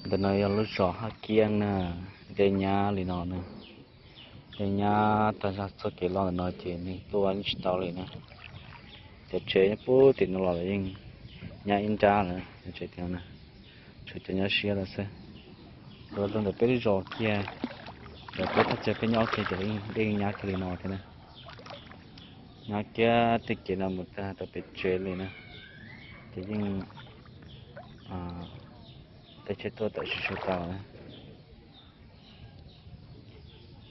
Ntawm no yog lub zos Hab Kiab na, dej nyab li no na. Dej nyab tag zog txoj kev los ntawm no ces neeg tuaj tsis tau li na. Cov tsev nyob puag tim no los yeej nyab ib nrab lawm, tsev tim no na, tshuav cov nyob siab lawm xwb. Los rau ntawm peb lub zos kiag, ntawm peb thaj chaw peb nyob kiag ces dej nyab kiag li no thiab na. Nyab kiag tej kev no mus tag rau pem tsev li na, ces yeej tej tsheb tuaj tawm tsis tshua tau na.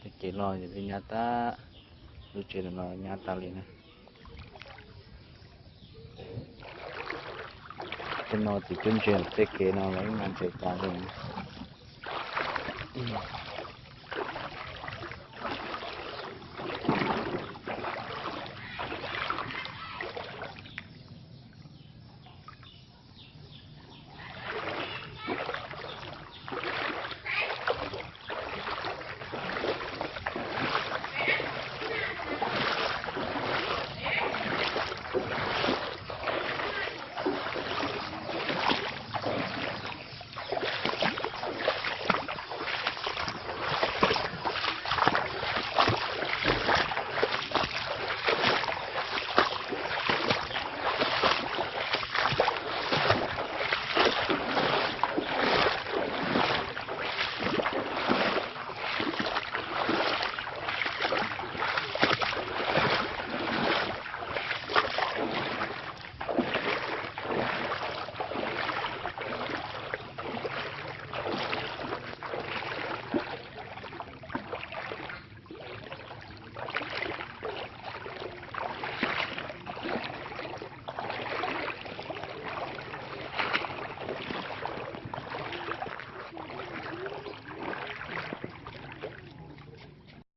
Tej kev los dej nyab tag, lub tsev ntawm no nyab tas li na. Tej no ces cuab ntses tej kev no los ib nta ntses tas li na.